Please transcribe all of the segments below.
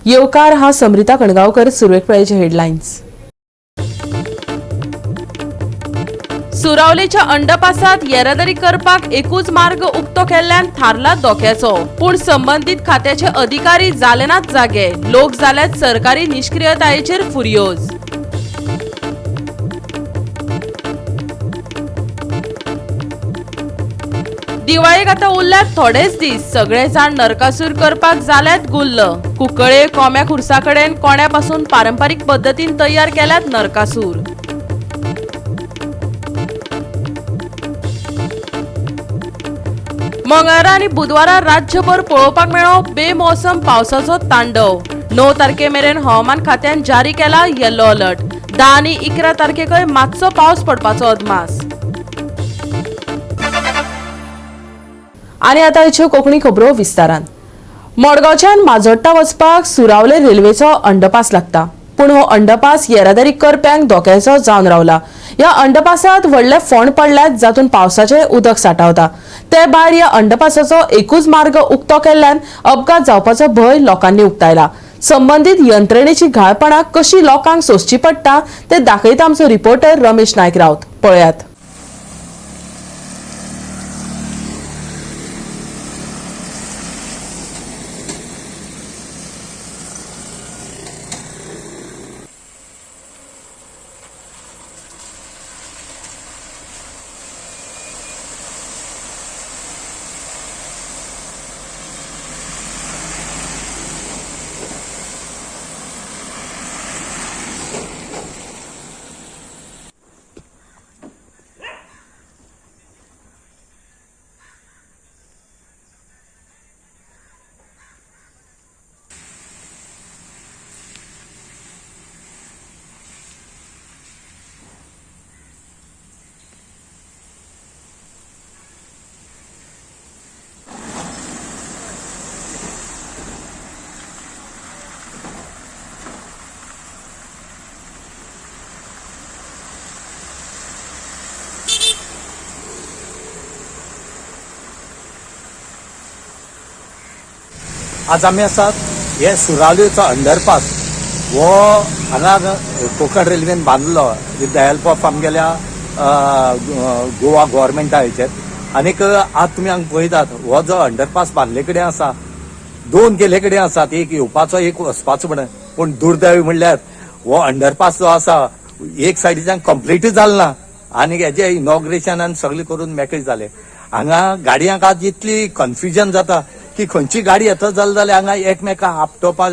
येवकार. हा समरिता कणगावकर. सुरवेक पळयचे हेडलायन्स. सुरावलेच्या अंडरपासात येरादारी करपाक एकूच मार्ग उक्तो केल्ल्यान थारला धोक्याचो, पूण संबंदीत खात्याचे अधिकारी जाले नात जागे. लोक जाल्यात सरकारी निश्क्रियतायेचेर फुर्योज. दिवाळेक आतां उरल्यात थोडेच दीस. सगळे जाण नरकासूर करपाक जाल्यात गुल्ल. कुंकळे कोंब्या खुर्सा कडेन कोण्या पासून पारंपारीक पद्दतीन तयार केल्यात नरकासूर. मंगळारा आनी बुधवारा राज्यभर पळोवपाक मेळ्ळो बेमोसम पावसाचो तांडव. 9 तारखे मेरेन हवामान खात्यान जारी केला येलो अलर्ट. 10 आनी 11 तारखेकय मातसो पावस पडपाचो अदमास. आनी आतां आयच्यो कोंकणी खबरो विस्तारान. मडगांवच्यान माजोड्डा वचपाक सुरावले रेल्वेचो अंडरपास लागता, पूण हो अंडरपास येरादारी करप्यांक धोक्याचो जावन रावला. ह्या अंडरपासात व्हडले फोंड पडल्यात, जातून पावसाचें उदक साठावता. ते भायर ह्या अंडरपासाचो एकूच मार्ग उक्तो केल्ल्यान अपघात जावपाचो भंय लोकांनी उक्तायला. संबंदीत यंत्रणेची घाळपणां कशी लोकांक सोंसची पडटा ते दाखयता आमचो रिपोर्टर रमेश नायक रावत. पळयात. आज आमी आसात हे सुरावलेचो अंडरपास हो हांगा कोंकण रेल्वेन बांदलो विथ the help of आमगेल्या गोवा गोवोरमेंटा हेचेर. आनीक आज तुमी हांगा पळयतात हो जो अंडरपास बांदले कडेन आसा, दोन केले कडेन आसात, एक येवपाचो एक वचपाचो म्हणून. पूण दुर्दैव म्हणल्यार हो अंडरपास जो आसा एक सायडीच्यान कंप्लीटूय जालो ना आनी हेजे इनॉग्रेशन आनी सगळें करून मेकळे जाले. हांगा गाडयांक आज इतली कन्फ्युजन जाता की खंयची गाडी येता जाली जाल्यार हांगा एकमेकां आपटोवपा,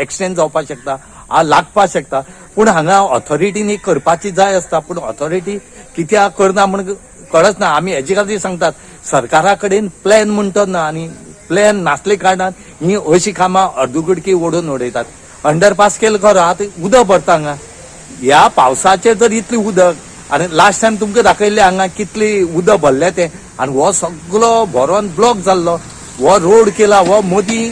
एक्सिडेंट जावपाक शकता, लागपाक शकता. पूण हांगा ऑथॉरिटीनी करपाची जाय आसता, पूण ऑथॉरिटी कित्याक करना म्हूण कळच ना. आमी हेजे खातीर सांगतात सरकारा कडेन प्लॅन म्हणटो ना, आनी प्लॅन नासले कारणान ही अशी कामां अर्दुगुडकी ओडून उडयतात. अंडरपास केलो खरो, आतां उदक भरता हांगा ह्या पावसाचेर जर इतलें उदक, आनी लास्ट टायम तुमकां दाखयल्लें हांगा कितली उदक भरलें तें, आनी हो सगलो भरोन ब्लॉक जाल्लो हो रोड केला, हो मदीं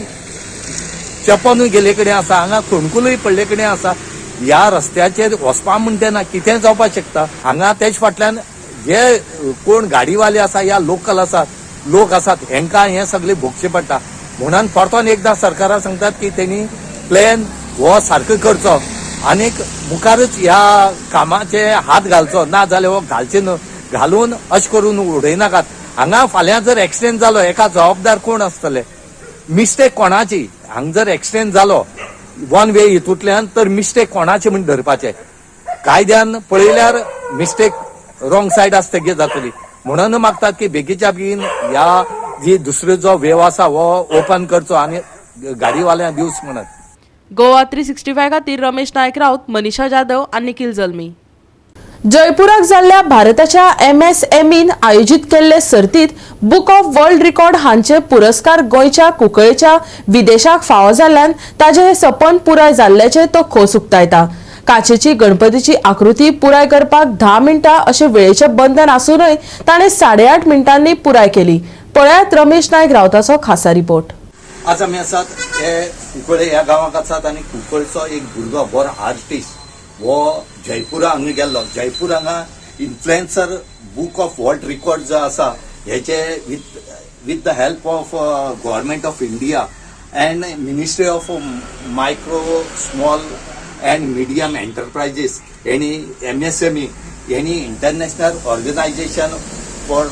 चेपोनूय गेल्ले कडेन आसा, हांगा खोणकुलूय पडले कडेन आसा. ह्या रस्त्याचेर वचपा म्हणटे ना, कितेंय जावपाक शकता हांगा. तेच फाटल्यान जे कोण गाडीवाले आसा या लोकल आसात लोक आसात हेंकां हें सगळें भोगचें पडटा. म्हणून परतून एकदां सरकाराक सांगतात की तेणी प्लॅन हो सारको करचो आनीक मुखारूच ह्या कामाचे हात घालचो, ना जाल्यार हो घालचे न्हू, घालून अशें करून उडयनाकात. हांगा फाल्यां जर एक्सिडेंट जालो हेका जबाबदार कोण आसतले? मिस्टेक कोणाची? हांगा जर एक्सिडेंट जालो वन वे हितूंतल्यान तर मिस्टेक कोणाची म्हूण धरपाचें? कायद्यान पळयल्यार मिस्टेक रॉंग सायड आसता तेगे जातली. म्हणून मागतात की बेगीच्या बेगीन ह्या जी दुसरो जो वेव आसा हो ओपन करचो आनी गाडीवाल्यांक दिवच म्हणत. गोवा 365 खातीर रमेश नायक राऊत, मनीषा जाधव आनी निखिल जल्मी. जयपुराक जाल्ल्या भारताच्या एमएसएमईन आयोजीत केल्ले सर्तीत बुक ऑफ वर्ल्ड रिकॉर्ड हांचे पुरस्कार गोंयच्या कुंकळेच्या विदेशाक फावो जाल्ल्यान ताजें हें सपन पुराय जाल्ल्याचें तो खोस उक्तायता. काचेची गणपतीची आकृती पुराय करपाक 10 मिनटां अशें वेळेचें बंधन आसूनय ताणें 8.5 मिनटांनी पुराय केली. पळयात रमेश नायक रावताचो खासा रिपोर्ट. आज आमी आसात हे कुंकळे ह्या गांवाक आसात आनी कुंकळचो एक भुरगो बरो आर्टिस्ट हो जयपुरा हांगा गेल्लो. जयपूर हांगा influencer book of world record जो आसा हेचे with the help of government of India And ministry of micro small and medium enterprises हेणी MSME हेणी इंटरनॅशनल ऑर्गनायझेशन फॉर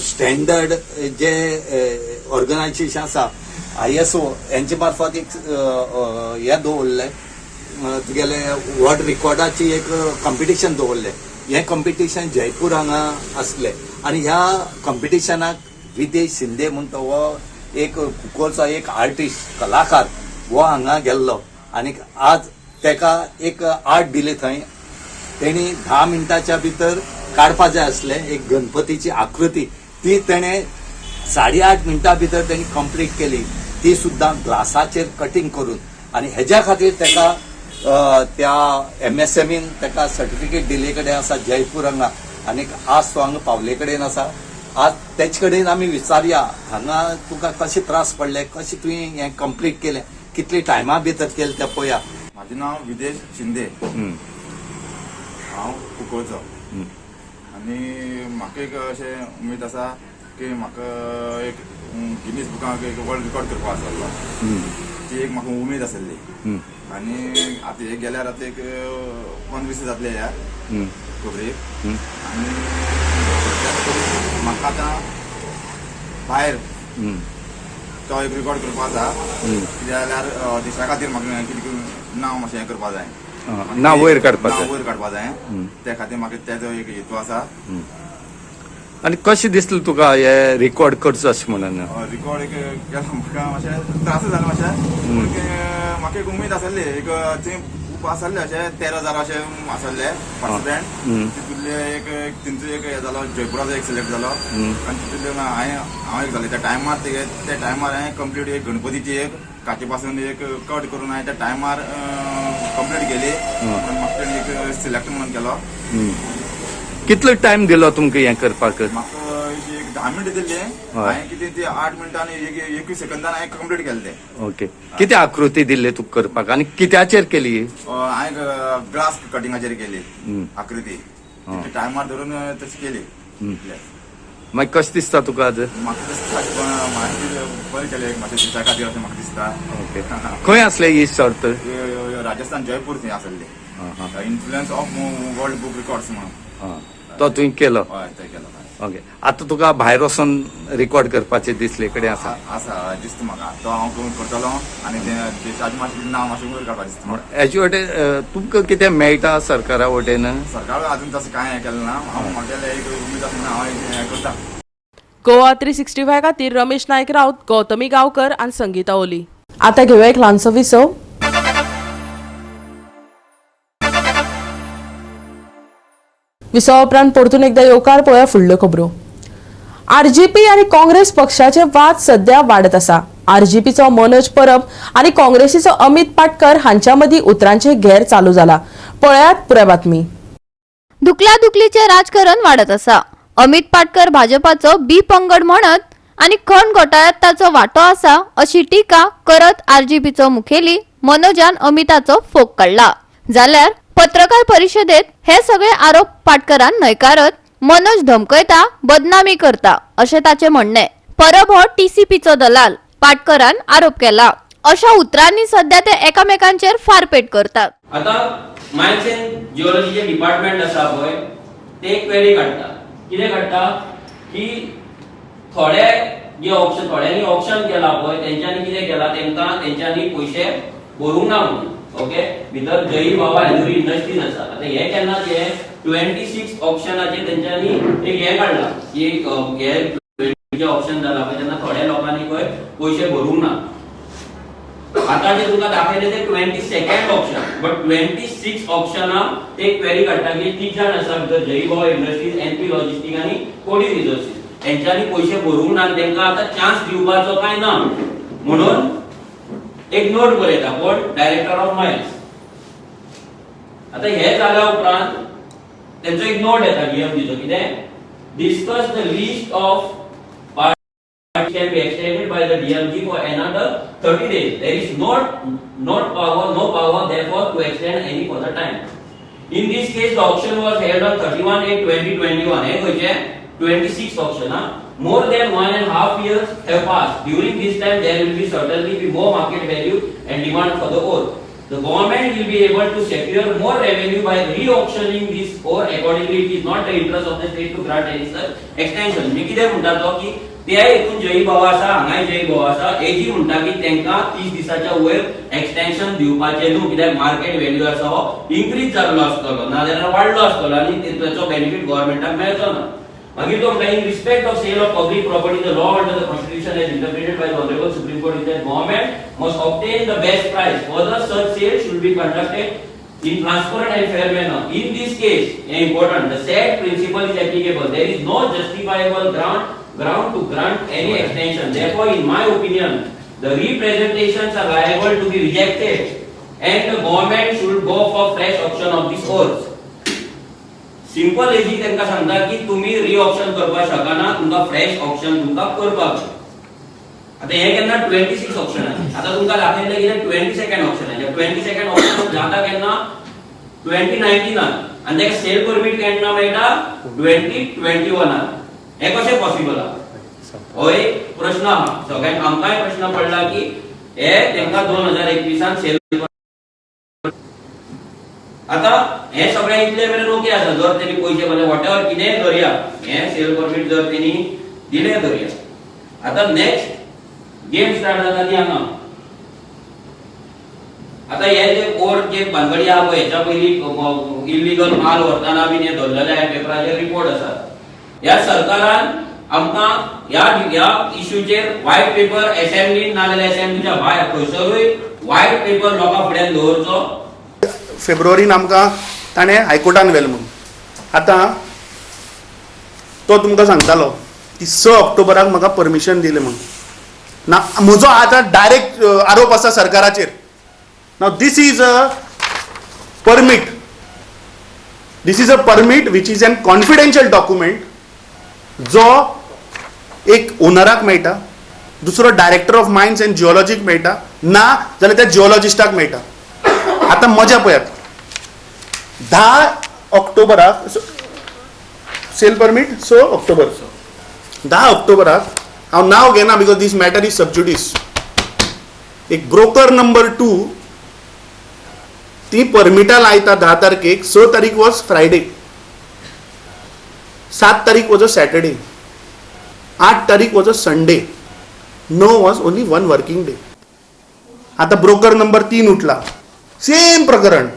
स्टँडर्ड जे ऑर्गनायझेशन आसा ISO हेंचे मार्फत एक हें दवरलें तुगेलें वर्ल्ड रिकॉर्डाची एक कॉम्पिटिशन दवरलें. हें कॉम्पिटिशन जयपूर हांगा आसलें आनी ह्या कॉम्पिटिशनाक विदेश शिंदे म्हणटा हो एक कुंकळचो एक आर्टिस्ट कलाकार हो हांगा गेल्लो आनी आज तेका एक आर्ट दिली थंय तेणी 10 मिनटाच्या भितर काडपा जाय आसलें एक गणपतीची आकृती ती तेणें 8.5 मिनटां भितर तेणी कंप्लीट केली ती सुद्दां ग्लासाचेर कटींग करून आनी हेज्या खातीर तेका त्या MSMEन तेका सर्टिफिकेट दिल्ले कडेन आसा जयपूर हांगा आनी आज तो हांगा पावले कडेन आसा. आज तेच कडेन आमी विचारया हांगा तुका कशे त्रास पडले, कशें तुवें हें कंप्लीट केलें, कितले टायमा भितर केलें तें पळया. म्हाजें नांव विदेश शिंदे, हांव कुंकळचो आनी म्हाका एक अशें उमेद आसा की म्हाका एक गिनीस बुकाक एक वर्ल्ड रिकॉर्ड करपा आसलो, ती एक म्हाका उमेद आसली. आनी आतां हे गेल्यार आतां एक 15 दीस जातले ह्या खबरेक. आनी म्हाका आतां भायर तो एक रिकॉर्ड करपा आसा, कित्याक जाल्यार देशा खातीर म्हाका कितें नांव मातशें हें करपा जाय, नांव वयर काडपा जाय. नांव वयर काडपा जाय, त्या खातीर म्हाका तेजो एक हेतू आसा. आनी कशें दिसलें तुका हे रिकॉर्ड करचो अशें म्हणून? रिकॉर्ड एक केलो म्हाका मातशें त्रास जाले मातशें, पूण म्हाका एक उमेद आसली, एक थंय खूब आसले अशें 13,000 अशें आसले पार्टिसिपंट, तितूंतले एक तेंचो एक हे जालो जयपुराचो एक सिलेक्ट जालो आनी तितूंतले हांव एक जालें त्या टायमार. त्या टायमार हांवें कंप्लीट एक गणपतीची एक काचे पासून एक कट करून हांवें त्या टायमार कंप्लीट केली म्हणून म्हाका तेणी एक सिलेक्ट म्हणून केलो. कितलो टायम दिलो तुमकां हें करपाक? म्हाका एक 10 मिनटां दिल्ली, हांवें कितें ती 8 मिनटां आनी 21 सेकंदान हांवें कंप्लीट केलें तें. ओके, कितें आकृती दिल्ली तुका करपाक आनी कित्याचेर केली? हांवें ग्लास कटिंगाचेर केली आकृती, टायमार धरून तशी केली. मागीर कशें दिसता तुका आज? म्हाका दिसता बरें केलें मातशें देशा खातीर अशें म्हाका दिसता. ओके, खंय आसले ही सर्त? राजस्थान जयपूर थंय आसली, influence of world book records म्हणून. तो तुवें केलो? हय, तें केलो. ओके, आतां तुका भायर वचून रिकॉर्ड करपाचें दिसले कडेन आसा? आसा दिसता म्हाका, तो हांव करतलो आनी देशाचें मातशें नांव मातशें वयर काडपा दिसता म्हाका. हेजे वटेन तुमकां कितें मेळटा सरकारा वटेन? सरकार अजून तशें कांय हें केलें ना, हांव म्हगेलें एक उमेद आसा म्हणून हांव हें करता. गोवा 365 खातीर रमेश नायक राऊत, गौतमी गांवकर आनी संगीता ओली. आतां घेवया एक ल्हानसो विसव. विसवा उपरांत परतून एकदा येवकार. पळोवया फुडल्यो खबरो. आरजीपी आनी काँग्रेस पक्षाचे वाद सध्या वाडत आसा. आरजीपीचो मनोज परब आनी काँग्रेसीचो अमित पाटकर हांच्या मदीं उतरांचे घेर चालू जाला. पळयात पुराय बातमी. धुकला धुकलीचे राजकारण वाडत आसा. अमित पाटकर भाजपाचो बी पंगड म्हणत आनी खण घोटाळ्यात ताचो वांटो आसा अशी टिका करत आरजीपीचो मुखेली मनोजान अमिताचो फोग काडला. जाल्यार पत्रकार परिशदेत हे सगळे आरोप पाटकरान न्हयकारत मनोज धमकयता, बदनामी करता अशें ताचें म्हणणें. परब हो टीसीपीचो दलाल पाटकरान आरोप केला. अशा उतरांनी सध्या ते एकामेकांचेर फारपेट करतात. आता मायन्स एंड जिओलॉजीचे डिपार्टमेंट आसा पळय, ते एक क्वेरी काडटा. कितें काडटा की थोडे जे ऑप्शन थोड्यांनी ऑप्शन केला पळय, तेंच्यांनी कितें केला, तेंकां तेंच्यांनी पयशे भरूंक ना म्हणून. ओके, भितर जही बाबा एनुरी इंडस्ट्रीज आसा. आतां हे केन्ना ते 26 ऑप्शनाचेर तेंच्यांनी एक हें काडला की हे ऑप्शन जाला पळय तेन्ना थोड्या लोकांनी पळय पयशे भरूंक ना. आता जे तुमकां दाखयले ते 22nd option, but 26 ऑप्शनाक ते क्वेरी काडटा की तीग जाण आसा भितर, जय बाबा इंडस्ट्रीज, एनपी लॉजिस्टीक आनी कोडी रिसोर्सीस, हेंच्यांनी पयशे भरूंक ना, तेंकां आतां चान्स दिवपाचो काय ना म्हणून एक नोट बरयता कोण, डायरेक्टर ऑफ मायन्स. आतां हे जाल्या उपरांत तेंचो एक नोट येता डीएमजीचो, कितें, discuss the list of can be extended by the DMG for another 30 days. There is no power therefore to extend any further time. In this case, the auction was held on 31/8/2021. हे खंयचे 26 auction हा. More than 1.5 years have passed. During this time, there will be certainly be more market value and demand for the ore. The government will be able to secure more revenue by re-auctioning this ore. Accordingly, it is not the interest of the state to grant any such extension. मी कितें म्हणटा तो की ते हितून जयी भाव आसा, हांगाय जयी भाव आसा. एजी म्हणटा की तांकां 30 दिसाच्या वयर एक्सटेन्शन दिवपाचें न्हू, कित्याक मार्केट व्हॅल्यू आसा हो इन्क्रीज जाल्लो आसतलो, नाजाल्यार वाडलो आसतलो आनी ताचो बेनिफीट गव्हर्मेंटाक मेळचो ना. मागीर तो म्हणटा, in respect of sale of public property, the law under the Constitution as interpreted by the Honourable Supreme Court is that government must obtain the best price. Further, such sale should be conducted in transparent and fair manner. In this case, important, the said principle is applicable. There is no justifiable ground to grant any extension. Therefore, in my opinion, the representations are liable to be rejected and the government should go for fresh auction of these ores. Simple एजी तांकां सांगता की तुम्ही रिऑप्शन करपाक शकना, तुमकां fresh option तुमकां करपाक जाय. आता हे केन्ना 26 ऑप्शन. आता तुमकां दाखयल्लें कितें? 22nd ऑप्शनाचें. 22nd option जाता केन्ना? 2019. आनी ताका सेल परमीट केन्ना मेळटा? 2021. हे कशें पॉसिबल आहा, हो एक प्रश्न आहा सगळ्यांक. आमकांय प्रश्न पडला की हे तांकां 2021 सेल. आता हे सगळें इतले मेरेन ओके आसा. जर तेणी पयशे भरले, what ever कितेंय धरया, हे सेल परमीट जर तेणी दिले धरया. आता नेक्स्ट गेम स्टार्ट जाता ती हांगा. आता हे जे ओर जे भानगडी आहा पळय, हेच्या पयलीं इलिगल माल व्हरतना बीन हे धरलेले पेपराचेर रिपोर्ट आसात. ह्या सरकारान आमकां ह्या ह्या इश्यूचेर व्हायट पेपर असेंब्लीन नाजाल्यार असेंब्लीच्या भायर खंयसरूय व्हायट पेपर लोकां फुड्यान दवरचो. फेब्रुवारीन आमकां ताणें हायकोर्टान व्हेल म्हणून. आतां तो तुमकां सांगतालो की 6 ऑक्टोबराक म्हाका परमिशन दिलें म्हणून. ना, म्हजो आतां डायरेक्ट आरोप आसा सरकाराचेर. Now this is a permit, this is a permit which is an confidential document, जो एक ओनराक मेळटा, दुसरो डायरेक्टर ऑफ मायन्स अँड जिओलॉजीक मेळटा, ना जाल्यार त्या जिओलॉजिस्टाक मेळटा. आतां मजा पळयात, 10 ऑक्टोबराक सेल परमीट, 6 ऑक्टोबर. 10 ऑक्टोबराक, हांव नांव घेना because this matter is sub judice, एक ब्रोकर नंबर टू ती परमिटां लायता 10 तारखेक. 6 तारीख वॉज फ्रायडे, 7 तारीख वॉज अ सॅटर्डे, 8 तारीख was a Sunday, 9 was only one working day. आता ब्रोकर नंबर 3 उठला, सेम प्रकरण.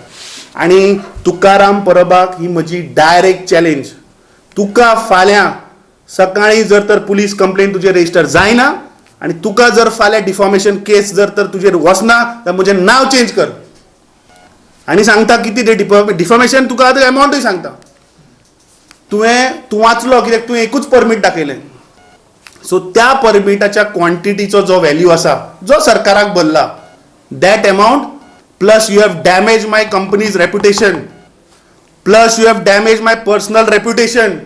आणि तुकाराम परबाक ही म्हजी डायरेक्ट चॅलेंज. तुका फाल्यां सकाळी जर तर पुलीस कंप्लेन तुजेर रजिस्टर जायना आणि तुका जर फाल्यां डिफॉमेशन केस जर तर तुजेर वचना तर म्हजें नांव चेंज कर. आणि सांगता किती ते डिफॉमेशन, तुका आतां एमावंटूय सांगता. तुवें तूं वाचलो कित्याक तुवें एकूच परमीट दाखयलें. सो त्या परमिटाच्या क्वॉन्टिटीचो जो व्हॅल्यू आसा, जो सरकाराक भरला, that amount plus you have damage my company's reputation, plus you have damage my personal reputation,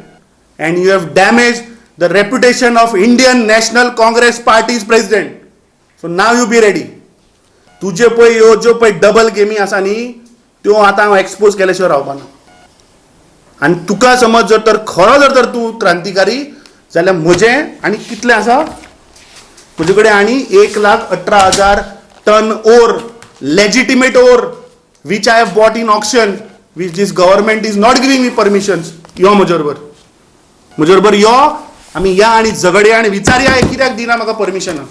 and you have damage the reputation of Indian National Congress party's president. So now you be ready. तुजे पळय ह्यो ज्यो पळय double गेमी आसा न्ही, त्यो आतां हांव एक्सपोज केले शिवाय रावपाना. आनी तुका समज जर तर खरो जर तर तूं क्रांतिकारी जाल्यार म्हजें आनी कितलें आसा म्हजे कडेन, आनी 1,18,000 ton ore, legitimate ore, which I have bought in auction, which this government is not giving me permissions. यो म्हजे बरोबर, म्हजे बरोबर यो. आमी या आनी झगडया आनी विचारया, हे कित्याक दिना म्हाका परमिशनां?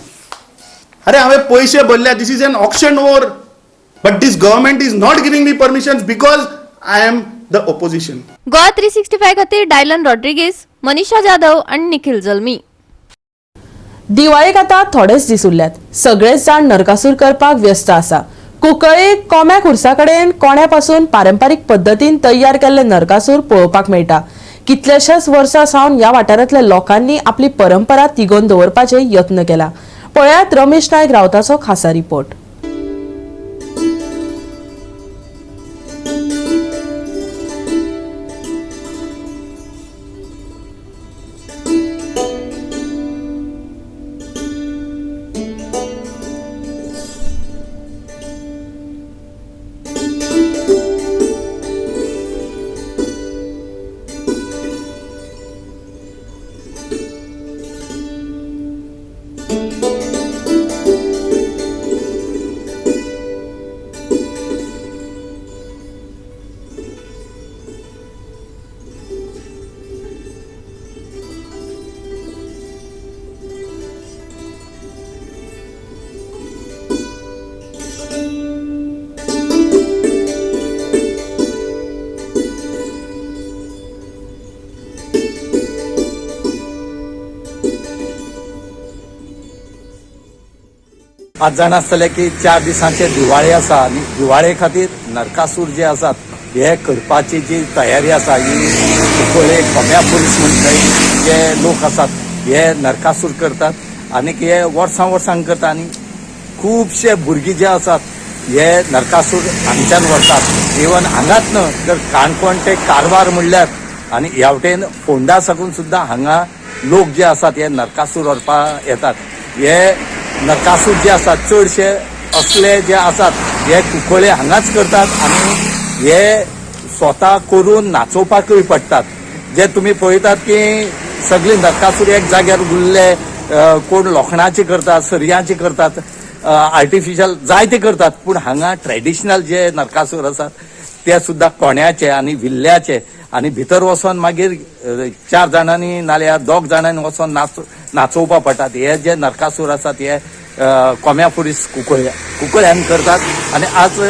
अरे, हांवें पयशे भरल्या. This is an auction ore, but this government is not giving me permission because I am the opposition. Goa 365 खातीर डायलन रॉड्रिगीस, मनीषा जाधव आणि निखिल जल्मी. दिवाळेक आतां थोडेच दीस उरल्यात. सगळेच जाण नरकासूर करपाक व्यस्त आसा. कुंकळ्ळे कोम्या खुर्सा कडेन कोण्या पासून पारंपारीक पद्दतीन तयार केल्ले नरकासूर पळोवपाक मेळटा. कितल्याशाच वर्सां सावन ह्या वाठारांतल्या लोकांनी आपली परंपरा तिगोवन दवरपाचे यत्न केला. पळयात रमेश नायक रावताचो खासा रिपोर्ट. आज जाणा आसतलें की 4 दिसांचे दिवाळी आसा आनी दिवाळे खातीर नरकासूर जे आसात हे करपाची जी तयारी आसा ही कुंकळे कोम्या पुलीस म्हणटा जे लोक आसात हे नरकासूर करतात आनी हे वर्सां वर्सां करतात आनी खुबशे भुरगीं जे आसात हे नरकासूर हांगच्यान व्हरतात. इवन हांगाच न्हय तर काणकोण ते कारवार म्हणल्यार आनी ह्या वटेन फोंडा साकून सुद्दां हांगा लोक जे आसात हे नरकासूर व्हरपाक येतात. हे नरकासूर जे आसात चडशे असले जे आसात हे कुंकळे हांगाच करतात आनी हे स्वता करून नाचोवपाकूय पडटात. जे तुमी पळयतात की सगळे नरकासूर एक जाग्यार उरले, कोण लोखणाचे करतात, सरयांचे करतात, आर्टिफिशियल जायते करतात, पूण हांगा ट्रेडिशनल जे नरकासूर आसात ते सुद्दां कोण्याचे आनी विल्ल्याचे आनी भितर वचोन मागीर 4 जाणांनी नाल्यार 2 जाणांनी वचोन नाचोवपाक पडटात. हे जे नरकासूर आसात हे कोम्या पुलीस कुंकळ्यान करतात. आनी आज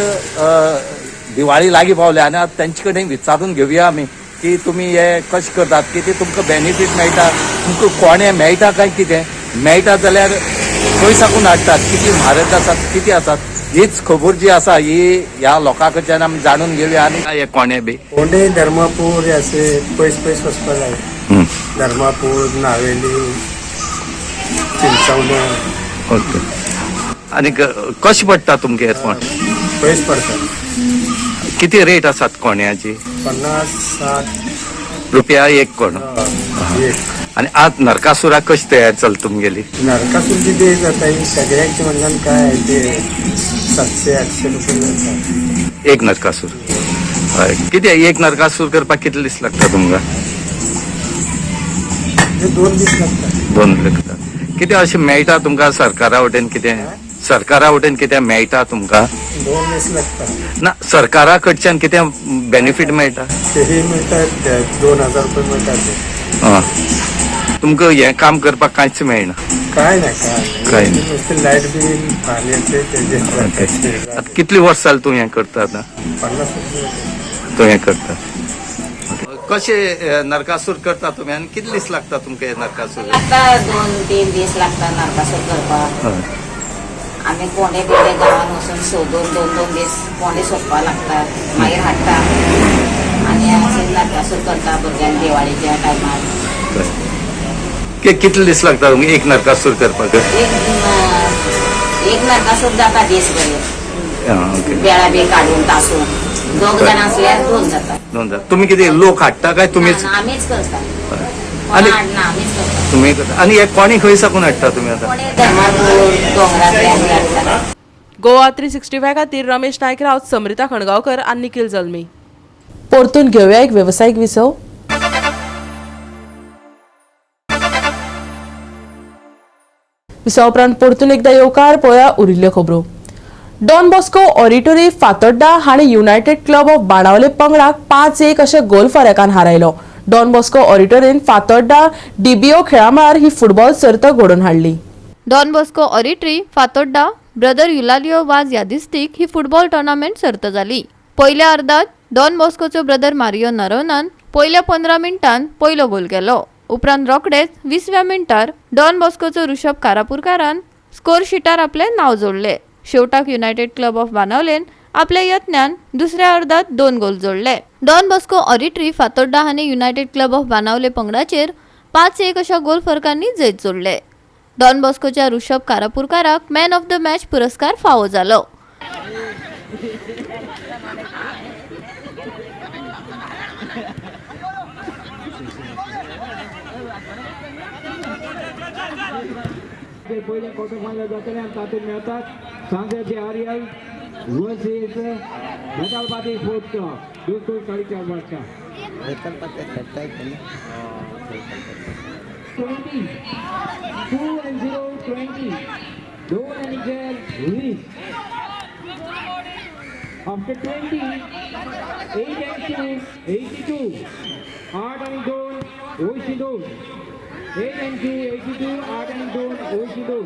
दिवाळी लागीं पावल्या आनी आज तेंचे कडेन विचारून घेवया आमी की तुमी हे कशें करतात, कितें तुमकां बेनिफीट मेळटा, तुमकां कोणे मेळटा काय कितें मेळटा जाल्यार खंय साकून हाडटात, कितली म्हारग आसात, कितें आसात, हीच खबर जी आसा ही ह्या लोकां कडच्यान आमी जाणून घेवया. आनी हे कोणे बी फोंडे धर्मापूर असे पयस पयस वचपा जाय, धर्मापूर, नावेली, चिंचवणे. ओके. आनी कशें पडटा तुमगे हे कोण? पयस पडटा. कितें रेट आसात कोण्याची? 50-60 रुपया एक कोण. एक. आनी आज नरकासुराक कशी तयार चलता तुमगेली? नरकासूरची ते जाता ही सगळ्यांची म्हणल्यार काय ते 700-800 रुपये जाता एक नरकासूर. हय, कितें एक नरकासूर करपाक कितले दीस लागता तुमकां? ते 2 दीस लागता. 2 लागता. कितें अशें मेळटा तुमकां सरकारा वटेन? कितें सरकारा वटेन कितें मेळटा तुमकां? 2 दीस लागता. ना, सरकारा कडच्यान कितें बेनिफीट मेळटा? तेही मेळटा, 2000 रुपये मेळटा ते. आं, तुमकां हें काम करपाक कांयच मेळना? काय ना, काय ना. नुसते लायट बील पाण्याचे तेजे. आतां कितली वर्सां जालीं तूं हें करता आतां? 50 रुपये. तूं हें करता. कशें नरकासूर करता तुमी आनी कितले दीस लागता तुमकां हे नरकासूर? लागता 2-3 दीस लागता नरकासूर करपाक. आमी कोंडे बिंडे गांवान वचून सोदून 2-2 दीस कोंडे सोदपाक लागतात, मागीर हाडटा आनी अशें नरकासूर करता भुरग्यांक दिवाळीच्या टायमार. कितले दीस लागता तुमकां एक नरकासूर करपाक? एक नरकासूर जाता दीस बरे, ओके. बेळा बी काडून तासून 2 जाण आसल्यार 2 जाता. 2 जाता. तुमी कितें लोक हाडटा काय तुमीच? ना, आमीच करता, आनी हाडना, आमीच करता. तुमी करता. आनी हे कोणी खंय साकून हाडटा तुमी आतां? कोणे धर्मापूर दोंगरांतल्यान बी हाडटा. गोवा 365 खातीर रमेश नायक राऊत, समृता खणगांवकर आनी निखिल जल्मी. परतून घेवया एक वेवसायीक विसव. विसवा उपरांत परतून एकदा येवकार. पळया उरिल्ल्यो खबरो. डॉन बॉस्को ऑडिटोरी फातोड्डा हांणी युनायटेड क्लब ऑफ बाणावले पंगडाक 5-1 अशे गोल फरकान हारायलो. डॉन बॉस्को ऑडिटोरीन फातोड्डा डीबीओ खेळामळार ही फुटबॉल सर्त घडोवन हाडली. Don Bosco Oratory Fatorda brother Eulalio Vaz यादिस्तीक ही फुटबॉल टुर्नामेंट सर्त जाली. पयल्या अर्दात डॉन बॉस्कोचो ब्रदर मारियो नरोनान पयल्या 15 मिनटान पयलो गोल केलो. उपरांत रोखडेच 20व्या मिनटार डॉन बॉस्कोचो ऋषभ कारापूरकारान स्कोर शिटार आपलें नांव जोडले. शेवटाक युनायटेड क्लब ऑफ बाणावलेन आपल्या यत्नान दुसऱ्या अर्दात 2 गोल जोडले. डॉन बॉस्को ऑडिटरी फातोड्डा हांणी युनायटेड क्लब ऑफ बाणावले पंगडाचेर 5-1 अशा गोल फरकांनी जैत जोडले. डॉन बॉस्कोच्या ऋषभ कारापूरकाराक मॅन ऑफ the match पुरस्कार फावो जालो. पयले क्वॉर्टर फायनल जातले आनी तातूंत मेळतात सांग्याचे आर्यल वर्सीस बेतालपाती स्पोर्ट्स क्लब बिलकुल 4:30 वाजता. 20 2 and 0 20 2 आणि 4 20. After 20 8 and 2 82 8 आणि 2 82 8 and 2 82 8 आणि 2 82.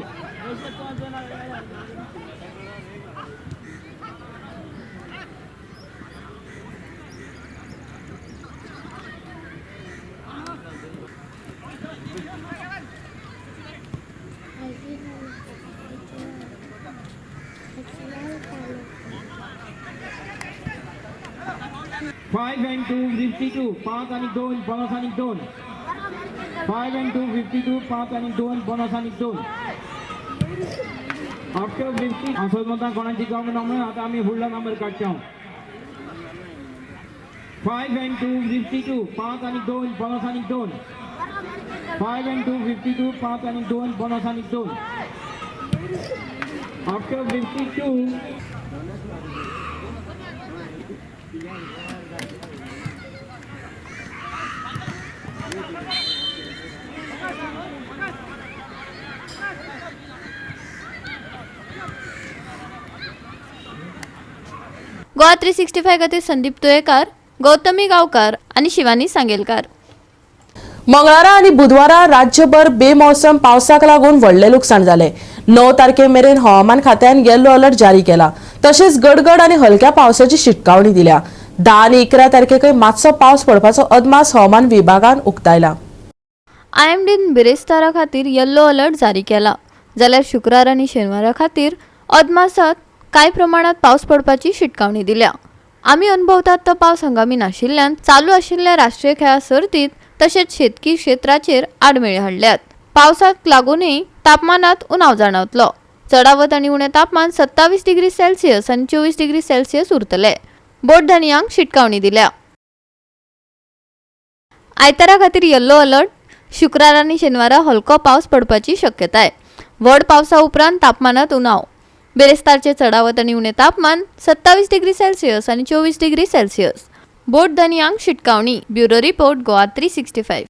5 and 2 52 5 आणि 2 बोनस आणि 2 5 and 2 52 5 आणि 2 बोनस आणि 2 आफ्टर 50 हांव म्हणटा कोणाची जावंक ना म्हणून आतां आमी फुडलो नंबर काडटा. 5 and 2 52 5 आणि 2 बोनस आणि 2 5 and 2 52 5 आणि 2 बोनस आणि 2 after 52. Goa 365 खातीर संदीप तुयेकार, गौतमी गांवकार आनी शिवानी सांगेलकार. मंगळारा आनी बुधवारा राज्यभर बेमौसम पावसाक लागून व्हडलें लुकसाण जालें. 9 तारखे मेरेन हवामान खात्यान येलो अलर्ट जारी केला. तशेंच गडगड आनी हलक्या पावसाची शिटकावणी दिल्या. 10 आनी 11 तारखेकय मातसो पावस पडपाचो अदमास हवामान विभागान उक्तायला. आयएमडीन बिरेस्तारा खातीर येल्लो अलर्ट जारी केला, जाल्यार शुक्रार आनी शेनवारा खातीर अदमासात कांय प्रमाणात पावस पडपाची शिटकावणी दिल्या. आमी अनुभवतात तो पावस हंगामी नाशिल्ल्यान चालू आशिल्ल्या राष्ट्रीय खेळा सर्तीत तशेंच शेतकी क्षेत्राचेर आडमेळी हाडल्यात. पावसाक लागूनय तापमानात उणाव जाणवतलो. चडावत आनी उणें तापमान 27 डिग्री सेल्सियस आनी 24 डिग्री सेल्सियस उरतले. बोटधनयांक शिटकावणी दिल्या. आयतारा खातीर येल्लो अलर्ट. शुक्रार आनी शेनवारा हलको पावस पडपाची शक्यताय. व्हड पावसा उपरांत तापमानात उणाव. बिरेस्तारचे चडावत आनी उणें तापमान 27 डिग्री सेल्सियस आनी 24 डिग्री सेल्सियस. बोटधनयांक शिटकावणी. Bureau report, Goa 365.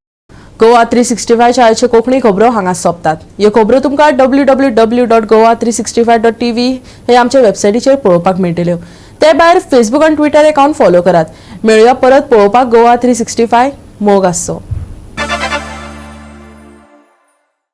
Goa 365 आयच्यो कोंकणी खबरो हांगा सोंपतात. ह्यो खबरो तुमकां www.goa365.tv हे आमच्या वेबसायटीचेर पळोवपाक मेळटल्यो. ते भायर फेसबूक आनी ट्विटर अकाउंट फॉलो करात. मेळुया परत पळोवपाक गोवा 365. मोग आसचो.